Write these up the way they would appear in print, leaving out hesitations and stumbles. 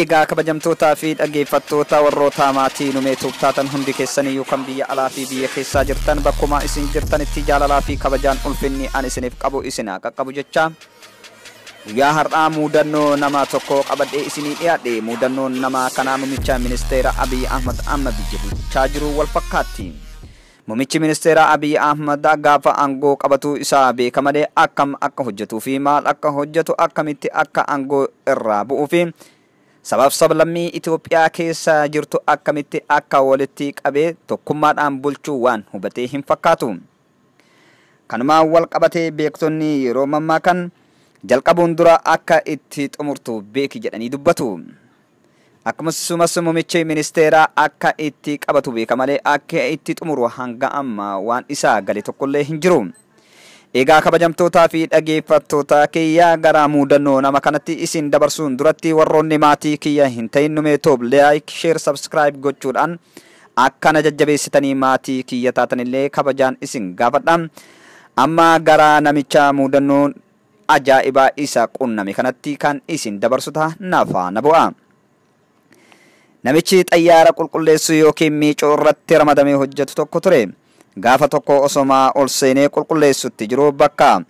Egaa kabajamtootaa fi dhaggeeffattoota warroota maatii Numee Tube taatan hundi keessaniyyuu kan biyya alaa fi biyya keessaa jirtan bakkuma isin jirtanitti jaalalaa fi kabajaan ulfinni an isiniif qabu isin haa qaqqabu jecha guyyaa har'aa muudannoo nama tokko qabadhee isinii dhiyaadhe. Muudannoon nama kanaa muummicha ministeera Abiy Ahmad amma biyya bulchaa jiru wal fakkaatti. Muummichi ministeera Abiy Ahmad gaafa aangoo qabatu isaa beeka malee akkam akka hojjetuu fi maal akka hojjetu akkamitti akka aangoo irraa bu'uu fi sabaaf sablammii Itoophiyaa keessa jirtu akkamitti akka walitti qabee tokkummaadhaan bulchuu waan hubatee hin fakkaatu. Kanumaan wal qabatee beektonni yeroo mammaakan jalqabuun dura akka itti xumurtu beeki jedhanii dubbatu. Akkasumas muummichi ministeeraa akka itti qabatu beeka malee akka itti xumuru hanga ammaa waan isaa gale tokkollee hin jiru. Egaa kabajamtootaa fi dhaggeeffattoota kiyya gara muudannoo nama kanatti isin dabarsuun duratti warroonni maatii kiyya hin ta'in Numee Tube like, share, subscribe gochuudhaan akkana jajjabeessitanii maatii kiyya taatanillee kabajaan isin gaafadha. Amma gara namicha muudannoo ajaa'ibaa isa qunname kanatti kan isin dabarsu ta'a, naaf na bu'a. Namichi xayyaara qulqulleessuu yookiin miicoo irratti ramadamee hojjetu tokko ture. Gaafa tokko osoma ol seenee qulqulleessutti jiru bakka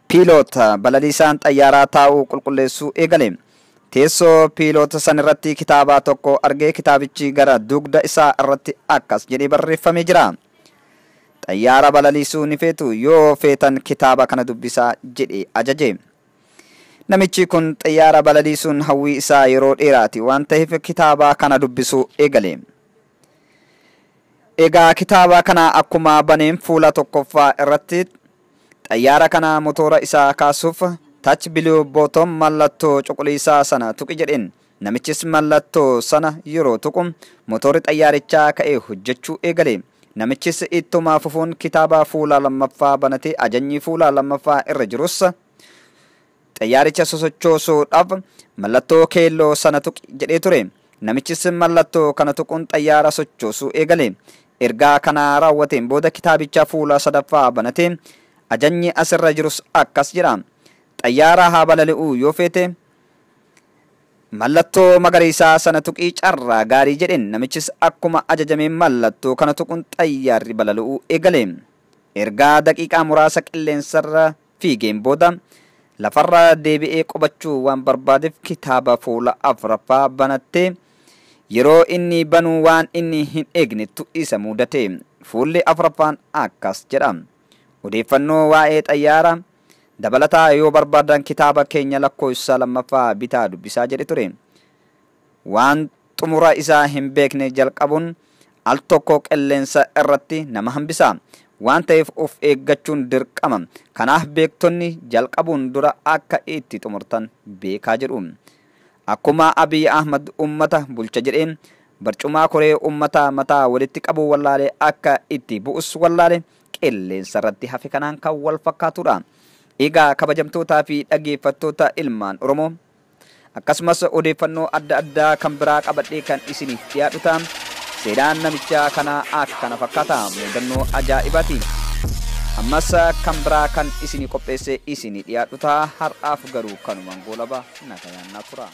piiloota balaliisaan xayyaaraa taa'uu qulqulleessuu eegale. Teessoo piiloota san irratti kitaaba tokko argee kitaabichi gara dugda isaa irratti akkas jedhee barreeffamee jira. Xayyaara balaliisuu ni feetu, yoo feetan kitaaba kana dubbisaa jedhee ajaje. Namichi kun xayyaara balaliisuun hawwii isaa yeroo dheeraati waan ta'eef kitaaba kana dubbisuu eegale. Egaa kitaaba kana akkuma baneen fuula tokkoffaa irratti xayyaara kana motora isaa kaasuuf touch blue button mallattoo cuquliisaa sana tuqi jedheen. Namichis mallattoo sana yeroo tuqu motorri xayyaarichaa ka'ee hojjechuu eegale. Namichis ittuma fufuun kitaaba fuula lammaffaa banatee ajajni fuula lammaffaa irra jirus xayyaaricha sosochoosuudhaaf mallattoo keelloo sana tuqi jedhee ture. Namichis mallattoo kana tuquun xayyaara sochoosuu eegale. Ergaa kana raawwateen booda kitaabicha fuula sadaffaa banatee ajajni asirra jirus akkas jedha. Xayyaara haa balali'uu yoo feete mallattoo magariisaa sana tuqii carraa gaarii jedheen. Namichis akkuma ajajameen mallattoo kana tuquun xayyaarri balali'uu eegale. Ergaa daqiiqaa muraasa qilleensarra fiigeen booda lafarra deebi'ee qubachuu waan barbaadeef kitaaba fuula afuraffaa banattee yeroo inni banuu waan inni hin eegnettu isa mudate. Fuulli afuraffaan akkas jedha. Odeeffannoo waa'ee xayyaara dabalataa yoo barbaadan kitaaba keenya lakkoofsa lammaffaa bitaa dubbisaa jedhe ture. Waan xumura isaa hin beekne jalqabuun al tokko qilleensa irratti nama hambisa. Waan ta'eef of eeggachuun dirqama. Kanaaf beektonni jalqabuun dura akka itti xumurtan beekaa jedhu. Akkuma Abiy Ahmad uummata bulcha jedheen barcumaa koree uummata mataa walitti qabu wallaalee akka itti bu'us wallaale qilleensa irratti hafe kanaan kan wal fakkaatudha. Egaa kabajamtootaa fi dhaggeeffattoota ilmaan Oromoo akkasumas odeeffannoo adda addaa kan biraa qabadhee kan isiniif dhiyaatu ta'a. Seenaan namichaa kanaa akkana fakkaata. Muudannoo ajaa'ibaati. Ammas kan biraa kan isinii qopheesse isinii dhiyaatu ta'a. Har'aaf garuu kanumaan goolaba nagayaan naa tura.